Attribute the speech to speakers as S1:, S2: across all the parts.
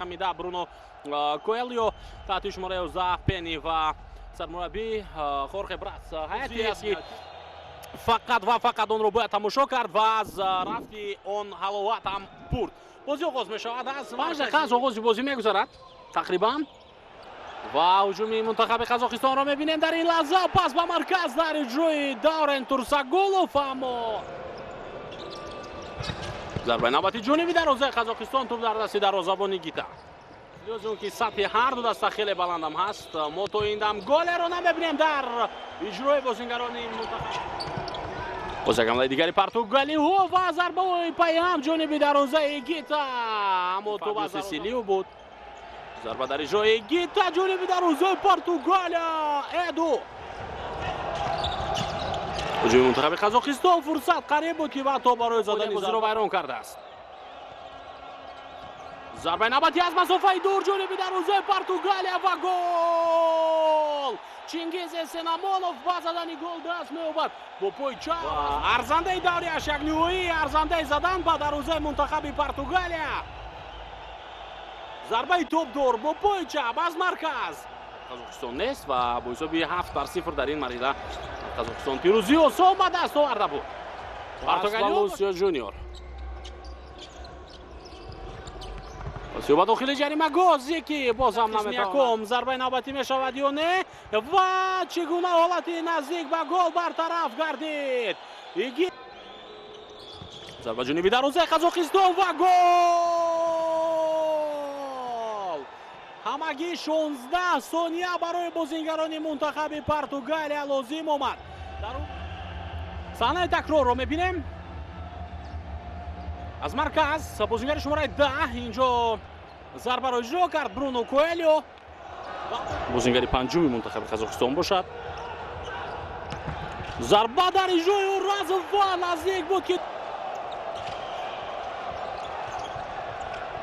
S1: Рақами 10 Бруно Коэльо, таҳти шумораи 11 Пени ва сармураббӣ Хорхе Брас. Ҳайате аст, ки фақат ва фақат онро бояд тамошо кард ва аз рафти он ҳаловат ҳам бурд. Бозӣ оғоз мешавад, аз 5 дақиқа аз оғози бозӣ мегузарад тақрибан ва ҳуҷуми мунтахаби Қазоқистонро мебинем дар ин лаҳза. Пас ба марказ дар иҷрои Даврен Турсагулов, аммо зарбаи навбати ҷониби дарвозаи Қазоқистон, туп дар дасти дарвозабони Гита. Лиҳози он ки сатҳи ҳар ду даста хеле баландам ҳаст, мо то ин дам голеро намебинем дар иҷрои бозингарони мунтахаб. Боз як ҳамлаи дигари португалиҳо ва зарбаҳои пайҳам ҷониби дарвозаи Гита, аммо туп аз Сесилио буд. Зарба дар иҷрои Гита ҷониби дарвозаи Португалия, Эду. Ҳуҷуми мунтахаби Қазоқистон, фурсат қариб буд, ки ва то барои задани бозиро вайрон кардааст. Зарбаи навбатӣ аз масофаи дур ҷониби дарвозаи Португалия ва гол! Чингиз Эсенамонов ба задани гол даст меёбад бо пои чап. Арзандаи даври ҳаштякниҳоӣ, арзандаи задан ба дарвозаи мунтахаби Португалия. Зарбаи топдор бо пои чап аз марказ. Қазоқистон нест ва бо ҳисоби 7-0 дар ин марҳила Қазоқистон пирӯзии осон ба даст оварда буд. Португалия Лусио Жуниор. Осиё ба дохили ҷаримагоҳ, Зики боз ҳам наметавонад. Зарбаи навбатӣ мешавад ё не? Ва чӣ гуна ҳолати наздик ба гол бартараф гардид. Зарба ҷониби дарвозаи Қазоқистон ва гол! Ҳамагӣ 16 сония барои бозингарони мунтахаби Португалия лозим омад. Саҳнаи такрорро мебинем. Аз марказ бозингари шумораи 10 инҷо зарбаро иҷро кард Бруно Коэльо. Бозингари панҷуми мунтахаби Қазоқистон бошад. Зарба дар иҷрои Уразов ва наздик буд, ки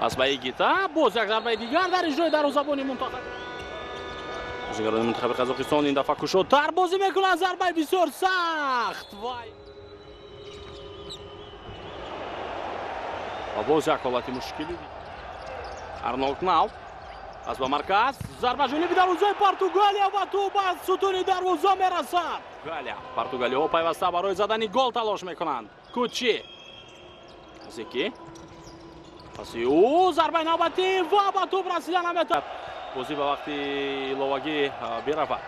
S1: пас ба Игита. Боз як зарбаи дигар дар иҷрои дарвозабони мунтахаб. Бозингарони мунтахаби Қазоқистон ин дафъа кушодтар бозӣ мекунанд. Зарбаи бисёр сахт вай ва боз як ҳолати мушкилӣ. Арнолд Нав пас ба марказ, зарба ҷониби дарвозаи Португалия ва туп аз сутуни дарвоза мерасад. Португалиҳо пайваста барои задани гол талош мекунанд. Кучи, Зики, паси ӯ зарбаи навбатӣ ва ба туп расида наметавонад. Бозӣ ба вақти иловагӣ биравад,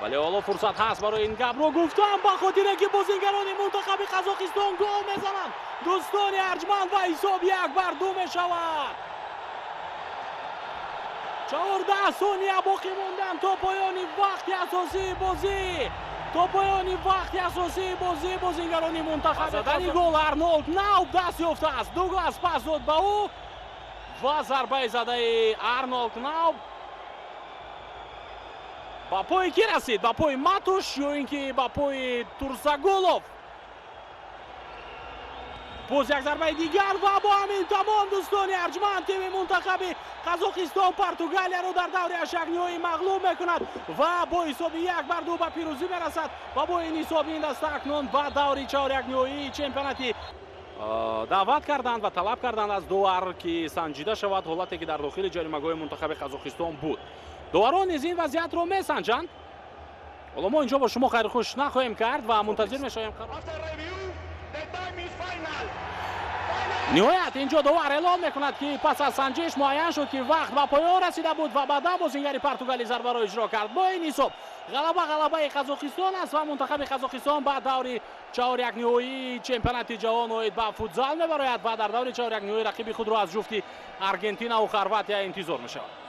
S1: вале ҳоло фурсат ҳаст барои ин гапро гуфтан, ба хотире ки бозингарони мунтахаби Қазоқистон гол мезананд. Дӯстони арҷманд, ва ҳисоб 1-2 мешавад. 14 сония боқӣ мондан то поёни вақти асосии бозӣ. То поёни вақти асосии бозӣ бозингарони мунтахаб задани гол Арнолд Нав даст ёфтааст. Дуглас пас дод ба ӯ ва зарбаи задаи Арнолд Нав ба пои кӣ расид? Ба пои Матуш ё ин ки ба пои Турсагулов? Боз як зарбаи дигар ва бо ҳамин тамом, дӯстони арҷманд, тими мунтахаби Қазоқистон Португалияро дар даври ҳаштякниҳоӣ мағлуб мекунад ва бо ҳисоби 1-2 ба пирӯзӣ мерасад ва бо ин ҳисоб ин даста акнун ба даври чаҳорякниҳоии чемпионати даъват карданд ва талаб карданд аз довар, ки санҷида шавад ҳолате, ки дар дохили ҷаримагоҳи мунтахаби Қазоқистон буд. Доварон низ ин вазъиятро месанҷанд. Ҳоло мо инҷо бо шумо хайрхуш нахоҳем кард ва мунтазир мешавем. Ниҳоят инҷо довар эълон мекунад, ки пас аз санҷиш муайян шуд, ки вақт ба поён расида буд ва баъдан бозингари португалӣ зарбаро иҷро кард. Бо ин ҳисоб ғалаба ғалабаи Қазоқистон аст ва мунтахаби Қазоқистон ба даври чаҳорякниҳоии чемпионати ҷаҳон оид ба футзал мебарояд ва дар даври чаҳорякниҳоӣ рақиби худро аз ҷуфти Аргентинаву Хорватия интизор мешавад.